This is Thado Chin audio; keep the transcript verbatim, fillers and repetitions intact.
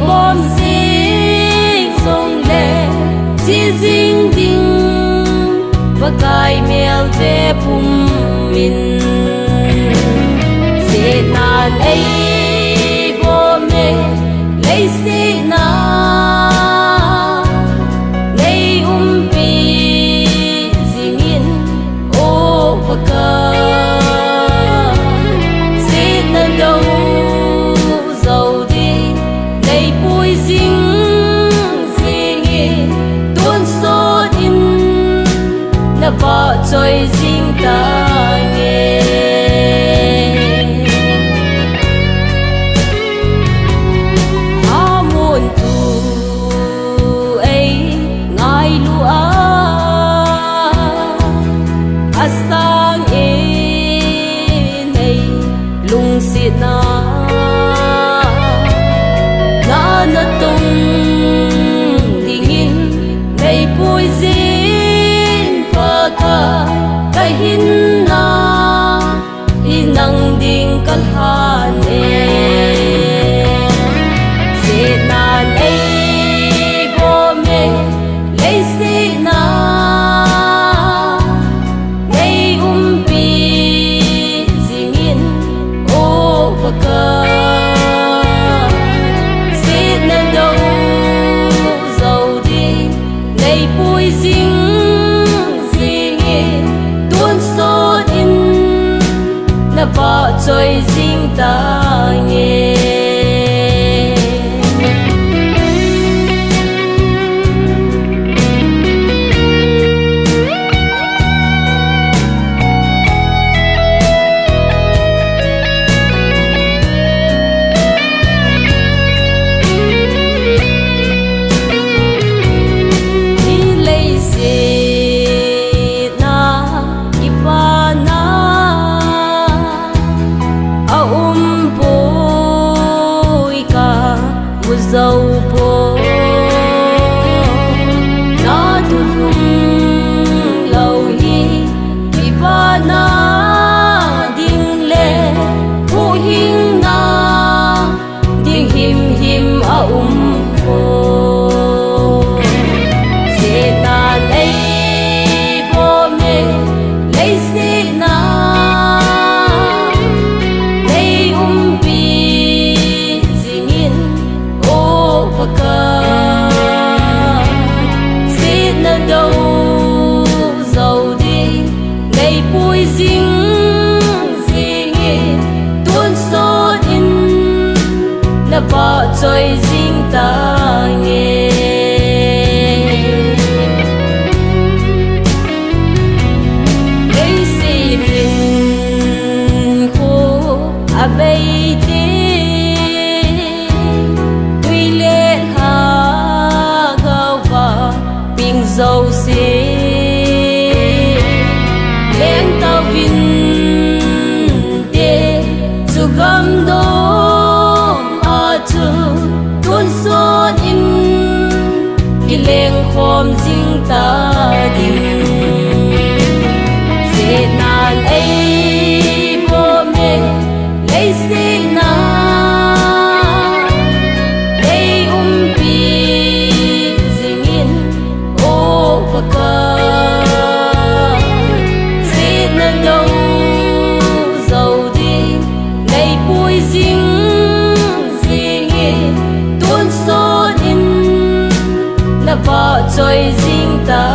Pom jing jongle, ji jing ding, Pakai mel ve pum in. Sihnan ei bom e, leiset na nei umpi jingin, O Pakai. Sihna do jou ding, nei pui jing jingin, tonsot in na vahchoi jing tange. Amun tu ei ngailu a, asang in ei lungsetna na natong dingin, nei pui jing Pakai, ka hinna hi nang ding ka lhan e. Sihnan ei bom e, leiset na nei umpi jingin, O Pakai. Sihna do jou ding, nei pui jing jingin, tonsot in na vahchoi jing tange. Hi leiset na kipana a um poi, ka mu jou poi. Na thu lhung lou hi kipana ding le huhhingna ding himhim a um poi. Sihnan ei bom e, leiset na nei umpi jingin, O Pakai. Sihna do jou ding, nei pui jing jingin, tonsot in na vahchoi jing tange. Leiset hinkho a bei te, tui le lhagao va ping jouse leng tauvin te, chu gamdom a chu tonsot in kileng khom jing ta ding. Sihnan ei bom e, leiset na nei umpi jingin, O Pakai. Sihna do jou ding, nei pui jing jingin, tonsot in na vahchoi jing ta